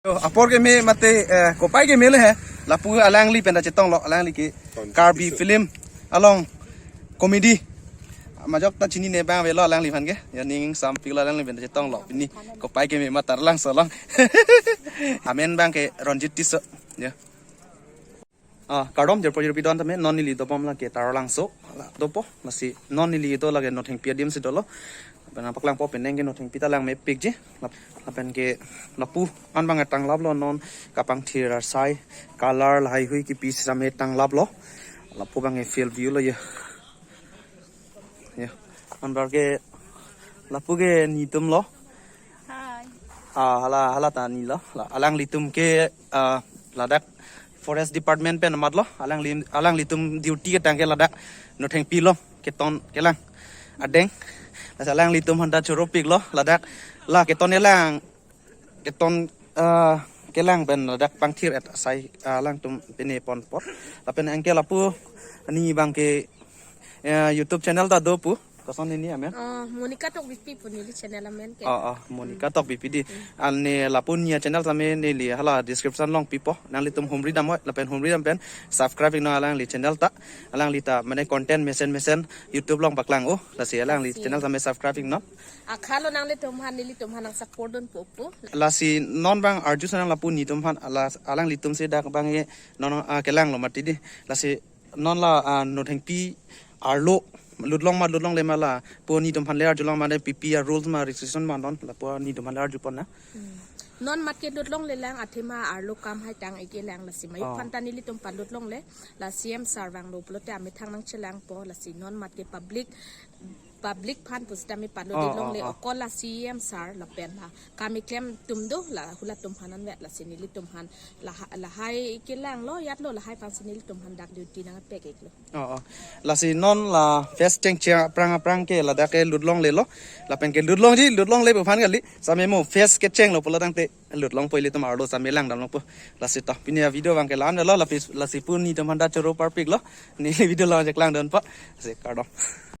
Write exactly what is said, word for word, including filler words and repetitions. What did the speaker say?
Yo, apor keme mate, eh, kopai keme le he. Lapu alangli pen ta chetonglo, alangli ke Karbi film along comedy. Majok ta chinine abang avelo alangliphan ke. Ya ning sampik lo alangli pen ta chetonglo. Pini kopai keme ma Taralangso along. Amen abang ke Ronjit Tisso. Ya. Ah, kardom jirpo jirpi don tame, non neli dobom lake Taralangso. La dopo, lasi non neli do lake Nothengpi adim si dolo. Lapen paklangpo penang ke Nothengpi ta langmepikji. Lap-, lapen ke lapu an abang tanglaplo non kapangthir asai, color lahai hui kipi sitame tanglaplo. Lapu abang ke field view lo ya. Ya. Anbar ke lapu ke nitum lo. Hi. Ah, hala, hala ta nilo. La, alanglitum ke, ah, ladak forest department pen amat lo. Alangli, alanglitum duty ketang ke ladak Nothengpi along keton kelang adeng. Lasi alanglitum aphan ta choropiklo ladak. La keton elang, keton, ah, kelang pen ladak pangthir-et asai, ah, alangtum pine pon apot. Lapen anke lapu ne abang ke, eh, YouTube channel ta do pu. Koson neli amen? Oh, Monica Tokbipi pu neli channel amen ke. Oh, oh, Monica Tokbipi di. An ne lapu ne channel tame neli hala description along pipo. Nanglitum humri dam oi, lapen humri dam pen subscribe iknon alangli channel ta. Alangli ta mane content mesen mesen YouTube along paklang o. Lasi alangli, lasi, channel tame subscribe iknon. Akhalo nanglitum aphan, nelitum aphan nang support dunpo pu. Lasi non abang arju sonang lapu nitum aphan, ala, alanglitum si dak abang ke non, ah, kelanglo mati di. Lasi non la, ah, Nothengpi arlo lutlong ma lutlongle ma, lapu nitum aphan le arjulong ma, ne pipi a rules ma restriction ma non lapu nitum aphan le arjupon na. Hmm. Non mat ke lutlongle lang, athema arlo kam hai tang ike lang, lasi ma, oh, iphan ta nelitum palutlongle, la C M sir vanglo pulote amethang nangchelangpo, lasi non mat ke public, public aphan pusitame palut, oh, longle, oh, oh, okol la C M sir lapen la kam keklem atum do, la hulatum aphan anvet, lasi nelitum aphan la ha-, lahai kelanglo, yatlo lahai aphansi nelitum aphan dak duty nangpek iklo. Oh, oh. Lasi non la fest chengcheng aphrang aphrang ke ladak ke lutlonglelo. Lapen ke lutlongji, lutlongle pu aphan kali. Same mo fest kechenglo pulo tangte lutlongpo ilitum arlo same langdamlongpo. Lasi ta pini avideo abang ke la-an lo, lapu, lasi pu nitum aphan ta choro parpiklo. Ne video la-an cheklang dunpo. Lasi kardom.